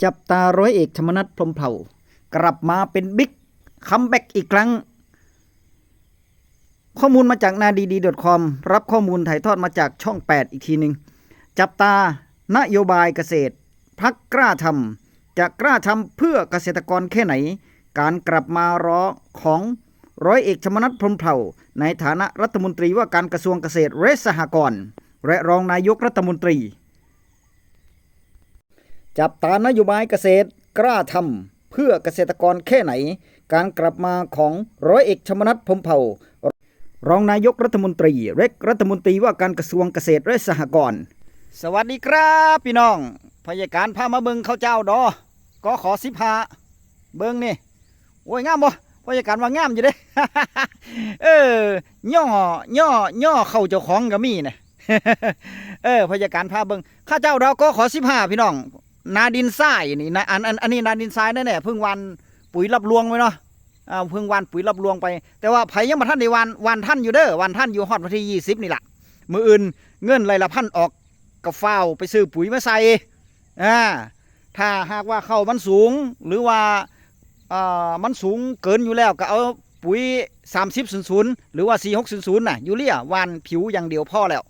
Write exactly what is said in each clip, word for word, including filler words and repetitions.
จับตาร้อยเอกธรรมนัส พรหมเผ่า กลับมาเป็นบิ๊ก คัมแบ็กอีกครั้ง ข้อมูลมาจากนาดีดี .com รับข้อมูลถ่ายทอดมาจากช่อง แปด อีกทีหนึ่ง จับตานโยบายเกษตร พรรคกล้าทำ จะกล้าทำเพื่อเกษตรกรแค่ไหน การกลับมาร้องของร้อยเอกธรรมนัส พรหมเผ่า ในฐานะรัฐมนตรีว่าการกระทรวงเกษตรและสหกรณ์ และรองนายกรัฐมนตรี จับตานโยบายเกษตรกล้าทำเพื่อเกษตรกรแค่ไหน การกลับมาของร้อยเอกธรรมนัส พรหมเผ่า รองนายกรัฐมนตรีและรัฐมนตรีว่าการกระทรวงเกษตรและสหกรณ์ สวัสดีครับพี่น้อง พยาการพามาเบิ่งข้าวเจ้าดอ กข.สิบห้า เบิ่งนี่ โอ้ย งามบ่ พยาการว่างามอยู่เด้ เออ ย่อย่อ ย่อเข้าเจ้าของก็มีนะ เออ พยาการพาเบิ่ง ข้าวเจ้าดอ กข.สิบห้า พี่น้อง นาดินทรายนี่นะ อัน อัน อันนี้นาดินทรายแน่ๆ เพิ่งหว่านปุ๋ยรับรวงไว้เนาะ อ่า เพิ่งหว่านปุ๋ยรับรวงไป แต่ว่าไผยังบ่ทันได้หว่าน หว่านทันอยู่เด้อ หว่านทันอยู่ฮอดวันที่ ยี่สิบ นี่ล่ะ มื้ออื่นเงินไร่ละพันออก ก็ฟ้าวไปซื้อปุ๋ยมาใส่ อ่า ถ้าหากว่าข้าวมันสูง หรือว่า อ่า มันสูงเกินอยู่แล้ว ก็เอาปุ๋ย สามสิบศูนย์ศูนย์ หรือว่า สี่หกศูนย์ศูนย์ น่ะ ยูเรียหว่านผิวอย่างเดียวพอแล้ว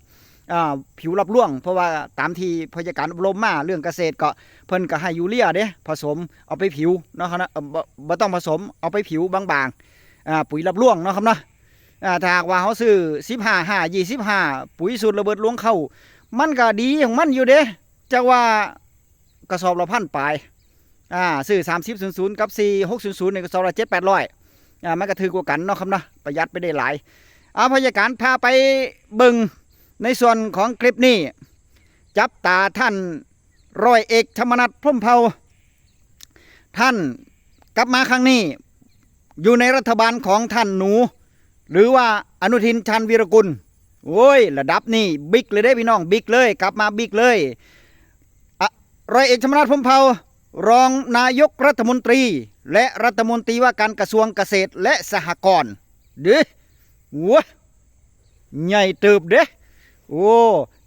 อ่า ผิวรับรวง เพราะว่าตามที่พยาการอบรมมาเรื่องเกษตรก็ เพิ่นก็ให้ยูเรียเด้ ผสมเอาไปผิวเนาะครับนะ เอ่อ บ่ บ่ต้องผสม เอาไปผิวบางๆ อ่า ปุ๋ยรับรวงเนาะครับเนาะ อ่า ถ้าหากว่าเฮาซื้อ สิบห้า ห้า ยี่สิบห้า ปุ๋ยสูตรระเบิดรวงข้าว มันก็ดีของมันอยู่เด้ จักว่ากระสอบละพันปลาย อ่า ซื้อ สามสิบศูนย์ศูนย์ กับ สี่หกศูนย์ศูนย์ นี่กระสอบละ เจ็ดแปดร้อย อ่า มันก็ถือกว่ากันเนาะครับเนาะ ประหยัดไปได้หลาย เอา พยาการพาไปเบิ่งในส่วนของคลิปนี้ จับตาท่านร้อยเอกธรรมนัส พรหมเผ่า ท่านกลับมาครั้งนี้ อยู่ในรัฐบาลของท่านหนู หรือว่าอนุทิน ชาญวีรกูล โอ้ย ระดับนี้บิ๊กเลยเด้พี่น้อง บิ๊กเลย กลับมาบิ๊กเลย อ่ะ ร้อยเอกธรรมนัส พรหมเผ่า รองนายกรัฐมนตรี และรัฐมนตรีว่าการกระทรวงเกษตรและสหกรณ์ เด้ หัว ใหญ่เติบเด้ โอ้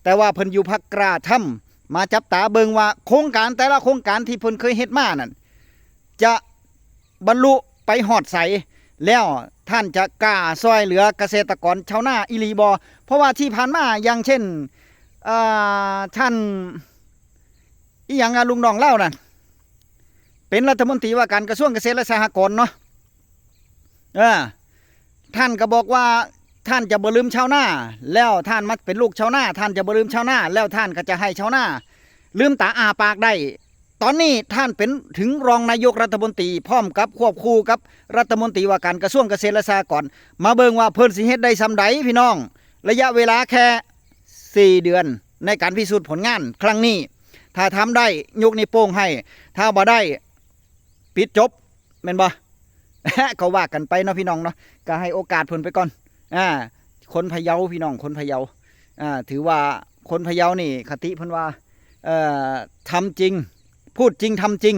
แต่ว่าเพิ่นอยู่พรรคกล้าทำ มาจับตาเบิ่งว่าโครงการแต่ละโครงการที่เพิ่นเคยเฮ็ดมานั่น จะบรรลุไปฮอดไส แล้วท่านจะกล้าซอยเหลือเกษตรกรชาวนาอีหลีบ่ เพราะว่าที่ผ่านมา อย่างเช่น อ่า ท่าน อีหยังอะ ลูกน้องลาวนั่น เป็นรัฐมนตรีว่าการกระทรวงเกษตรและสหกรณ์เนาะ เออ ท่านก็บอกว่าท่านจะบ่ลืมชาวนา แล้วท่านมาเป็นลูกชาวนา ท่านจะบ่ลืมชาวนา แล้วท่านก็จะให้ชาวนาลืมตาอ้าปากได้ ตอนนี้ท่านเป็นถึงรองนายกรัฐมนตรี พร้อมกับควบคู่กับรัฐมนตรีว่าการกระทรวงเกษตรและสหกรณ์ มาเบิ่งว่าเพิ่นสิเฮ็ดได้ส่ำใดพี่น้อง ระยะเวลาแค่สี่เดือนในการพิสูจน์ผลงานครั้งนี้ ถ้าทำได้ยกนิ้วโป้งให้ ถ้าบ่ได้ ปิดจบ แม่นบ่ ก็ว่ากันไปเนาะพี่น้องเนาะ ก็ให้โอกาสเพิ่นไปก่อน อ่า คนพะเยาพี่น้อง คนพะเยา อ่า ถือว่าคนพะเยานี่คติเพิ่นว่า เอ่อ ทำจริง พูดจริงทำจริง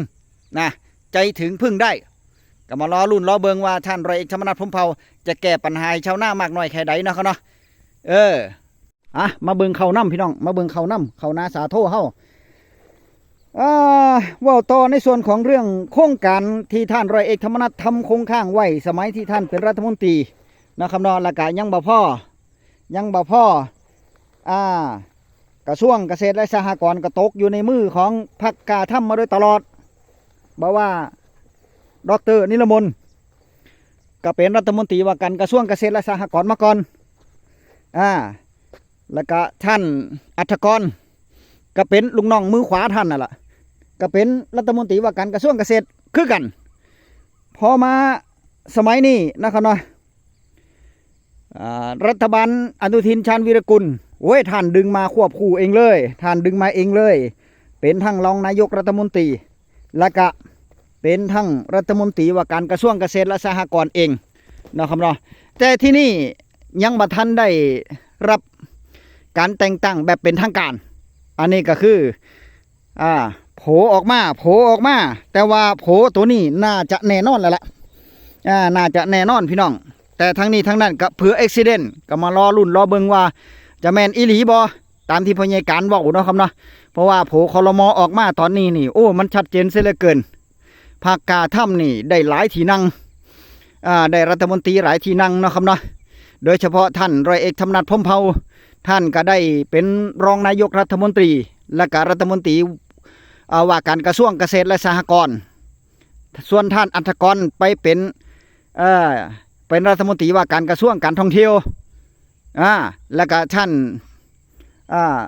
นะ ใจถึงพึ่งได้ ก็มารอลุ้นรอเบิ่งว่าท่านร้อยเอกธรรมนัส พรหมเผ่า จะแก้ปัญหาให้ชาวนามากน้อยแค่ใดเนาะครับเนาะ เออ อ่ะ มาเบิ่งข้าวนำพี่น้อง มาเบิ่งข้าวนำ ข้าวนาสาโทเฮา อ่า เว้าต่อในส่วนของเรื่องโครงการที่ท่านร้อยเอกธรรมนัสทำคงค้างไว้สมัยที่ท่านเป็นรัฐมนตรีนะครับเนาะ แล้วก็ยังบ่พอ ยังบ่พอ อ่า กระทรวงเกษตรและสหกรณ์ก็ตกอยู่ในมือของพรรคกล้าทำมาโดยตลอด บ่ว่าดอกเตอร์นิรมนต์ ก็เป็นรัฐมนตรีว่าการกระทรวงเกษตรและสหกรณ์มาก่อน อ่า แล้วก็ท่านอัฐกร ก็เป็นลูกน้องมือขวาท่านนั่นแหละ ก็เป็นรัฐมนตรีว่าการกระทรวงเกษตรคือกัน พอมาสมัยนี้นะครับเนาะ อ่า รัฐบาลอนุทิน ชาญวีรกูล โอ้ย ท่านดึงมาควบคู่เองเลย ท่านดึงมาเองเลย เป็นทั้งรองนายกรัฐมนตรี และก็เป็นทั้งรัฐมนตรีว่าการกระทรวงเกษตรและสหกรณ์เองนะครับเนาะ แต่ที่นี่ยังบ่ทันได้รับการแต่งตั้งแบบเป็นทางการ อันนี้ก็คือ อ่า โผออกมา โผออกมา แต่ว่าโผตัวนี้น่าจะแน่นอนแล้วล่ะ อ่า น่าจะแน่นอนพี่น้อง แต่ทั้งนี้ทั้งนั้นก็เผื่ออุบัติเหตุ ก็มารอลุ้นรอเบิ่งว่าจะแม่นอีหลีบ่ ตามที่พ่อใหญ่การเว้าเนาะครับเนาะ เพ ราะว่าโผครม.ออกมาตอนนี้นี่ โอ้ มันชัดเจนเสียเหลือเกิน พรรคกล้าทำนี่ได้หลายที่นั่ง อ่า ได้รัฐมนตรีหลายที่นั่งเนาะครับเนาะ โดยเฉพาะท่านร้อยเอกธรรมนัฐ พรหมเผ่า ท่านก็ได้เป็นรองนายกรัฐมนตรี และก็รัฐมนตรี อ่า ว่าการกระทรวงเกษตรและสหกรณ์ ส่วนท่านอัฐกรไปเป็น เอ่อ เป็นรัฐมนตรีว่าการกระทรวงการท่องเที่ยว อ่า แล้วก็ท่าน อ่า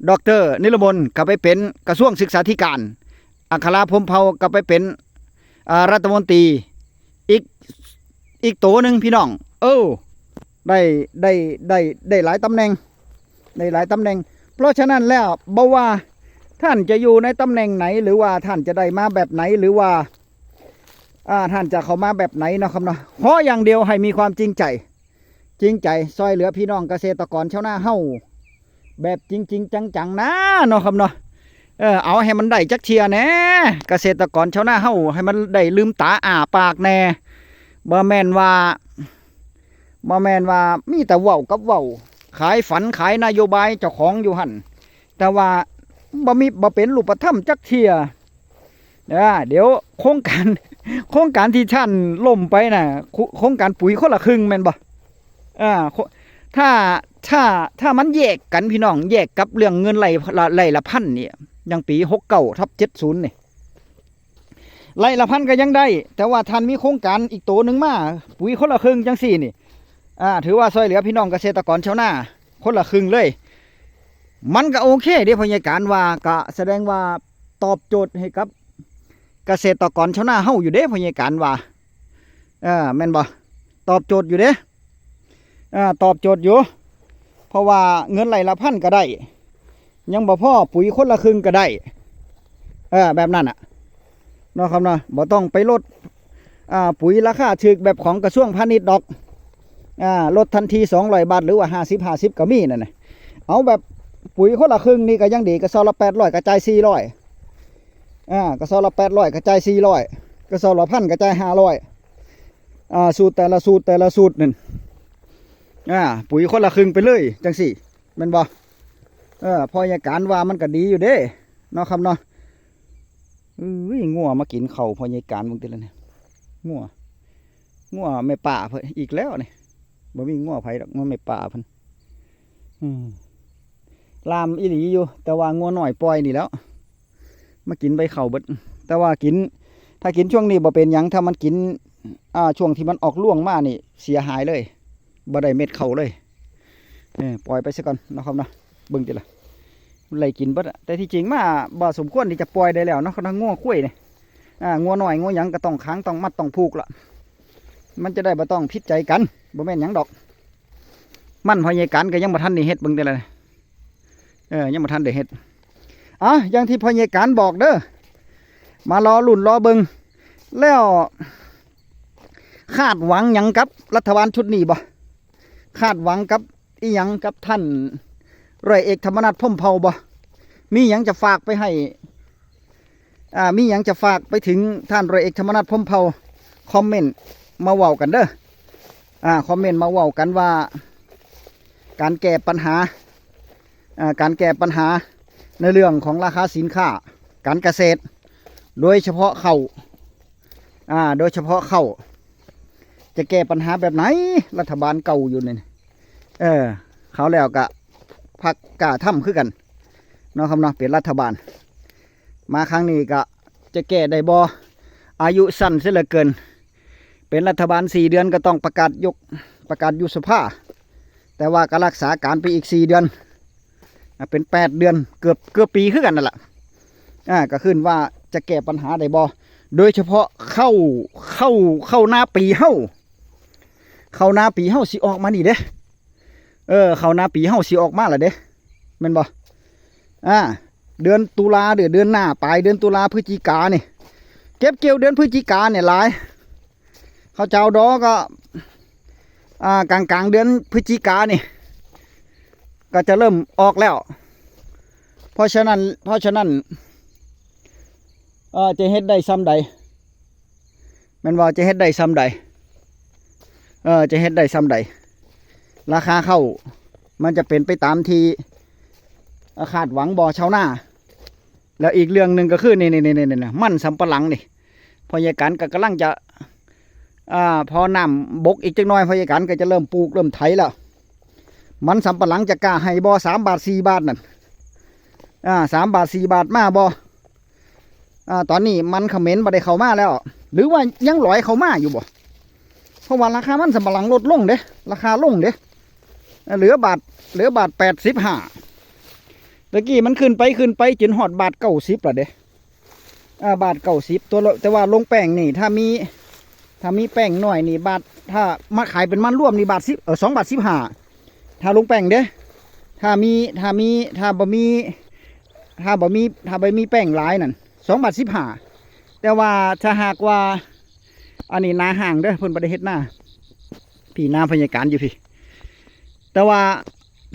ดอกเตอร์ นิรมนต์ก็ไปเป็นกระทรวงศึกษาธิการ อัครา พรหมเผ่าก็ไปเป็น อ่า รัฐมนตรี อีก อีกโตหนึ่งพี่น้อง เออ ได้ ได้ ได้ ได้หลายตำแหน่ง ได้หลายตำแหน่ง เพราะฉะนั้นแล้วบ่ว่าท่านจะอยู่ในตำแหน่งไหน หรือว่าท่านจะได้มาแบบไหน หรือว่า อ่า ท่านจะเข้ามาแบบไหนเนาะครับเนาะ ขออย่างเดียวให้มีความจริงใจ จริงใจซอยเหลือพี่น้องเกษตรกรชาวนาเฮา แบบจริงๆ จังๆ นะเนาะครับเนาะ เออ เอาให้มันได้จักเทื่อแหน่ เกษตรกรชาวนาเฮา ให้มันได้ลืมตาอ้าปากแหน่ บ่แม่นว่า บ่แม่นว่ามีแต่เว้ากับเว้า ขายฝันขายนโยบายเจ้าของอยู่หั่น แต่ว่าบ่มี บ่เป็นรูปธรรมจักเทื่อ อ่า เดี๋ยวโครงการ โครงการที่ท่านล้มไปน่ะ โค- โครงการปุ๋ยคนละครึ่งแม่นบ่ อ่า โค- ถ้า ถ้า ถ้ามันแยกกันพี่น้อง แยกกับเรื่องเงินไร่ละ ไร่ละพันเนี่ย อย่างปีหกเก้าทับเจ็ดศูนย์นี่ ไร่ละพันก็ยังได้ แต่ว่าท่านมีโครงการอีกโตหนึ่งมา ปุ๋ยคนละครึ่งจังซี่นี่ อ่า ถือว่าซอยเหลือพี่น้องเกษตรกรชาวนา คนละครึ่งเลย มันก็โอเคเด้ พ่อใหญ่การว่า ก็แสดงว่าตอบโจทย์ให้กับเกษตรกรชาวนาเฮาอยู่เด้ พ่อใหญ่การว่า เออ แม่นบ่ ตอบโจทย์อยู่เด้ อ่า ตอบโจทย์อยู่ เพราะว่าเงินไร่ละพันก็ได้ ยังบ่พอ ปุ๋ยคนละครึ่งก็ได้ เออ แบบนั้นน่ะ เนาะครับเนาะ บ่ต้องไปลด อ่า ปุ๋ยราคาถูกแบบของกระทรวงพาณิชย์ดอก อ่า ลดทันทีสองร้อยบาท หรือว่าห้าสิบ ห้าสิบ ก็มีนั่นน่ะ เอาแบบปุ๋ยคนละครึ่งนี่ก็ยังดี กระสอบละแปดร้อย ก็จ่ายสี่ร้อย อ่า กระสอบละแปดร้อย ก็จ่ายสี่ร้อย กระสอบละพัน ก็จ่ายห้าร้อย อ่า สูตรแต่ละสูตร แต่ละสูตรนั่น อ่า ปุ๋ยคนละครึ่งไปเลย จังซี่ แม่นบ่ เออ พ่อใหญ่การว่ามันก็ดีอยู่เด้ เนาะครับเนาะ อุ้ย งัวมากินข้าวพ่อใหญ่การเบิ่งติละเนี่ย งัว งัวแม่ป้าเพิ่นอีกแล้วนี่ บ่มีงัวไผดอก งัวแม่ป้าเพิ่น อืม ลามอีหลีอยู่ แต่ว่างัวน้อยปล่อยนี่แหล้ว มากินใบข้าวเบิด แต่ว่ากิน ถ้ากินช่วงนี้บ่เป็นหยัง ถ้ามันกิน อ่า ช่วงที่มันออกรวงมานี่ เสียหายเลย บ่ได้เม็ดข้าวเลย เออ ปล่อยไปซะก่อนเนาะครับเนาะ เบิ่งติละ มันไล่กินเบิดอะ แต่ที่จริงมาบ่สมควรที่จะปล่อยได้แล้วเนาะ นะ งัวควายนี่ อ่า งัวน้อย งัวหยังก็ต้องขัง ต้องมัด ต้องผูกละ มันจะได้บ่ต้องผิดใจกัน บ่แม่นหยังดอก มันพ่อใหญ่การก็ยังบ่ทันได้เฮ็ด เบิ่งติละ เออ ยังบ่ทันได้เฮ็ด อ่ะ อย่างที่พ่อใหญ่การบอกเด้อ มารอลุ้นรอเบิ่ง แล้วคาดหวังหยังกับรัฐบาลชุดนี้บ่ คาดหวังกับอีหยังกับท่านร้อยเอกธรรมนัฐ พรหมเผ่าบ่ มีหยังจะฝากไปให้ อ่า มีหยังจะฝากไปถึงท่านร้อยเอกธรรมนัฐ พรหมเผ่า คอมเมนต์มาเว้ากันเด้อ อ่า คอมเมนต์มาเว้ากันว่า การแก้ปัญหา อ่า การแก้ปัญหาในเรื่องของราคาสินค้าการเกษตร โดยเฉพาะข้าว อ่า โดยเฉพาะข้าว จะแก้ปัญหาแบบไหน รัฐบาลเก่าอยู่นี่ เออ คราวแล้วก็พรรคกล้าทำคือกัน เนาะครับเนาะ เป็นรัฐบาล มาครั้งนี้ก็จะแก้ได้บ่ อายุสั้นเสียเหลือเกิน เป็นรัฐบาลสี่เดือนก็ต้องประกาศยก ประกาศยุบสภา แต่ว่าก็รักษาการไปอีกสี่เดือน อ่ะ เป็นแปดเดือน เกือบ เกือบปีคือกันนั่นแหละ อ่า ก็ขึ้นว่าจะแก้ปัญหาได้บ่ โดยเฉพาะข้าว ข้าว ข้าวนาปีเฮา ข้าวนาปีเฮาสิออกมานี่เด้ เออ ข้าวนาปีเฮาสิออกมาละเด้ แม่นบ่ อ่า เดือนตุลา เดือน เดือนหน้า ปลายเดือนตุลา พฤศจิกานี่ เก็บเกี่ยวเดือนพฤศจิกาเนี่ยหลาย ข้าวเจ้าดอกก็ อ่า กลางๆ เดือนพฤศจิกานี่ ก็จะเริ่มออกแล้ว เพราะฉะนั้น เพราะฉะนั้น เอ่อ จะเฮ็ดได้ส่ำใด แม่นว่าจะเฮ็ดได้ส่ำใด เอ่อ จะเฮ็ดได้ส่ำใด ราคาข้าวมันจะเป็นไปตามที่ เอ่อ คาดหวังบ่ ชาวนา แล้วอีกเรื่องหนึ่งก็คือ นี่นี่นี่นี่มันสำปะหลังนี่ พ่อใหญ่กันก็กำลังจะ อ่า พอน้ำบกอีกจักหน่อย พ่อใหญ่กันก็จะเริ่มปลูกเริ่มไถแล้ว มันสำปะหลังจะกล้าให้บ่ สามบาทสี่บาทนั่น อ่า สามบาทสี่บาทมาบ่ อ่า ตอนนี้มันเขมรบ่ได้เข้ามาแล้ว หรือว่ายังลอยเข้ามาอยู่บ่ เพราะว่าราคามันสำปะหลังลดลงเด้ ราคาลงเด้ เหลือบาท เหลือบาทแปดสิบห้า ตะกี้มันขึ้นไปขึ้นไปจนฮอดบาทเก้าสิบแล้วเด้ อ่า บาทเก้าสิบ ตัวละ แต่ว่าลงแป้งนี่ ถ้ามี ถ้ามีแป้งน้อยนี่บาท ถ้ามาขายเป็นมันรวมนี่บาทสิบ เออ สองบาทสิบห้า ถ้าลงแป้งเด้ ถ้ามี ถ้ามี ถ้าบ่มี ถ้าบ่มี ถ้าบ่มีแป้งหลายนั่น สองบาทสิบห้า แต่ว่าถ้าหากว่า อันนี้นาห้างเด้อ เพิ่นบ่ได้เฮ็ดนา พี่ นาพ่อใหญ่กันอยู่พี่ แต่ว่า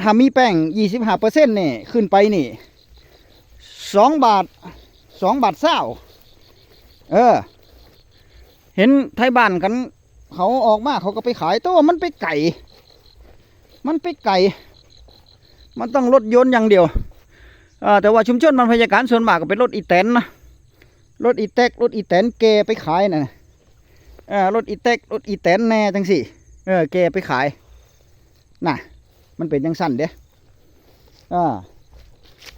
ถ้ามีแป้ง ยี่สิบห้าเปอร์เซ็นต์ นี่ ขึ้นไปนี่ สองบาท สองบาทซาว เออ เห็นไทบ้านกัน เขาออกมาเขาก็ไปขาย แต่ว่ามันไปไกล มันไปไกล มันต้องรถยนต์อย่างเดียว เออ แต่ว่าชุมชนบ้านพ่อใหญ่กันส่วนมากก็เป็นรถอีแตนนะ รถอีแต๊ก รถอีแตนแกไปขายน่ะ เออ รถอีแต๊ก รถอีแตนแน่จังซี้ เออ แกไปขาย น่ะ มันเป็นจังซั่นเด้ อ่า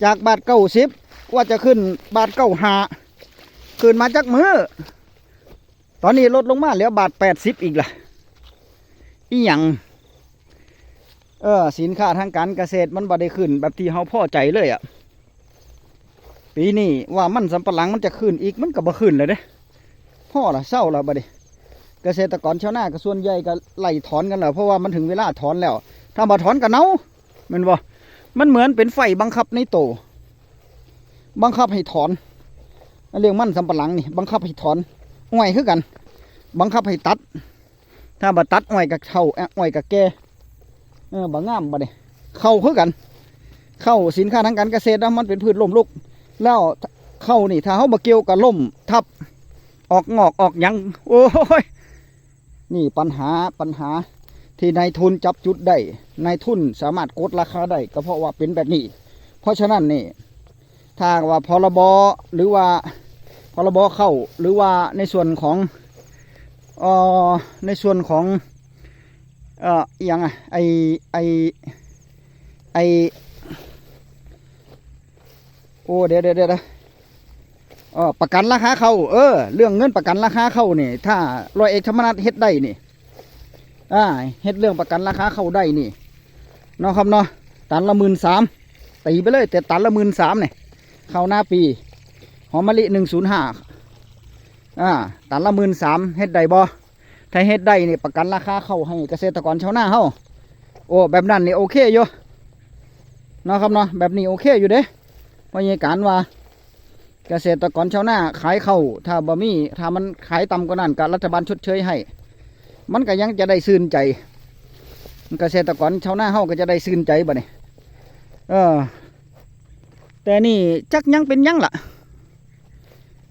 จากบาทเก้าสิบ ว่าจะขึ้นบาทเก้าห้า ขึ้นมาจักมื้อ ตอนนี้ลดลงมาเหลือบาทแปดสิบอีกล่ะ อีหยัง เออ สินค้าทางการเกษตรมันบ่ได้ขึ้นแบบที่เฮาพอใจเลยอะ ปีนี้ว่ามันสำปะหลังมันจะขึ้นอีก มันก็บ่ขึ้นเลยเด้ พอละ เซาละบัดนี้ เกษตรกรชาวนาก็ส่วนใหญ่ก็ไล่ถอนกันแล้ว เพราะว่ามันถึงเวลาถอนแล้ว ถ้าบ่ถอนก็เนา แม่นบ่ มันเหมือนเป็นไฟบังคับในโต บังคับให้ถอน เรื่องมันสำปะหลังนี่ บังคับให้ถอน อ้อยคือกัน บังคับให้ตัด ถ้าบ่ตัดอ้อยก็เฒ่า เอ่อ อ้อยก็แก่ เออ บ่งามบัดนี้ ข้าวคือกัน ข้าว สินค้าทางการเกษตรนะ มันเป็นพืชล้มลุก แล้วข้าวนี่ ถ้าเฮาบ่เกี่ยวก็ล้มทับ ออกงอกออกหยัง โอ้ย นี่ปัญหา ปัญหาที่นายทุนจับจุดได้ นายทุนสามารถกดราคาได้ ก็เพราะว่าเป็นแบบนี้ เพราะฉะนั้นนี่ ถ้าว่าพรบ หรือว่า พรบ ข้าว หรือว่าในส่วนของ เอ่อ ในส่วนของ เอ่อ อิหยังอะ ไอ้ ไอ้ ไอ้ โอ้ เดี๋ยว เดี๋ยว เดี๋ยว เดี๋ยว เอ่อ ประกันราคาข้าว เออ เรื่องเงินประกันราคาข้าวนี่ ถ้าร้อยเอกธรรมนัสเฮ็ดได้นี่ อ่า เฮ็ดเรื่องประกันราคาข้าวได้นี่ เนาะครับเนาะ ตันละหมื่นสาม ตีไปเลย แต่ตันละหมื่นสามเนี่ย ข้าวนาปี หอมมะลิ หนึ่งศูนย์ห้า อ่า ตันละหมื่นสาม เฮ็ดได้บ่ ถ้าเฮ็ดได้นี่ ประกันราคาข้าวให้เกษตรกรชาวนาเฮา โอ้ แบบนั้นนี่โอเคอยู่ เนาะครับเนาะ แบบนี้โอเคอยู่เด้ พ่อใหญ่กันว่า เกษตรกรชาวนาขายข้าว ถ้าบ่มี ถ้ามันขายต่ำกว่านั้นก็รัฐบาลชดเชยให้ มันก็ยังจะได้ซื่นใจ เกษตรกรชาวนาเฮาก็จะได้ซื่นใจบัดนี้ เออ แต่นี่จักหยังเป็นหยังล่ะ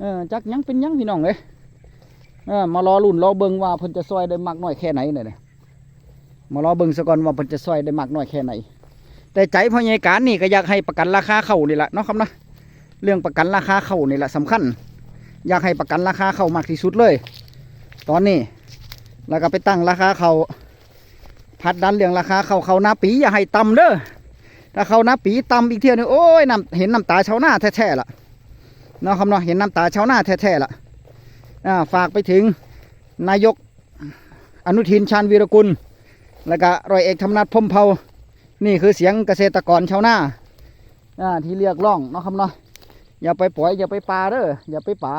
เออ จักหยังเป็นหยังพี่น้องเอ้ย เออ มารอลุ้นรอเบิ่งว่าเพิ่นจะซอยได้มากน้อยแค่ไหนเนี่ย มารอเบิ่งซะก่อนว่าเพิ่นจะซอยได้มากน้อยแค่ไหน แต่ใจพ่อใหญ่กันนี่ก็อยากให้ประกันราคาข้าวนี่ล่ะเนาะครับเนาะ เรื่องประกันราคาข้าวนี่ล่ะสำคัญ อยากให้ประกันราคาข้าวมากที่สุดเลย ตอนนี้ แล้วก็ไปตั้งราคาข้าว ผลักดันเรื่องราคาข้าว ข้าวนาปีอย่าให้ต่ำเด้อ ถ้าข้าวนาปีต่ำอีกเทื่อนึง โอ้ย น้ำ เห็นน้ำตาชาวนาแท้ๆล่ะ เนาะครับเนาะ เห็นน้ำตาชาวนาแท้ๆล่ะ อ่า ฝากไปถึงนายกอนุทิน ชาญวีรกูล แล้วก็ร้อยเอกธรรมนัส พรหมเผ่า นี่คือเสียงเกษตรกรชาวนา อ่า ที่เรียกร้องเนาะครับเนาะ อย่าไปปล่อย อย่าไปปาเด้อ อย่าไปปา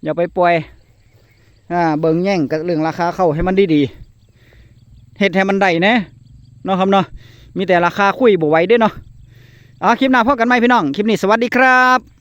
อย่าไปปล่อย อ่า เบิ่งแย่งกับเรื่องราคาข้าวให้มันดีๆ เฮ็ดให้มันได้แหน่ เนาะครับเนาะ มีแต่ราคาคุยบ่ไหวเด้เนาะ เอา คลิปหน้าพบกันใหม่พี่น้อง คลิปนี้สวัสดีครับ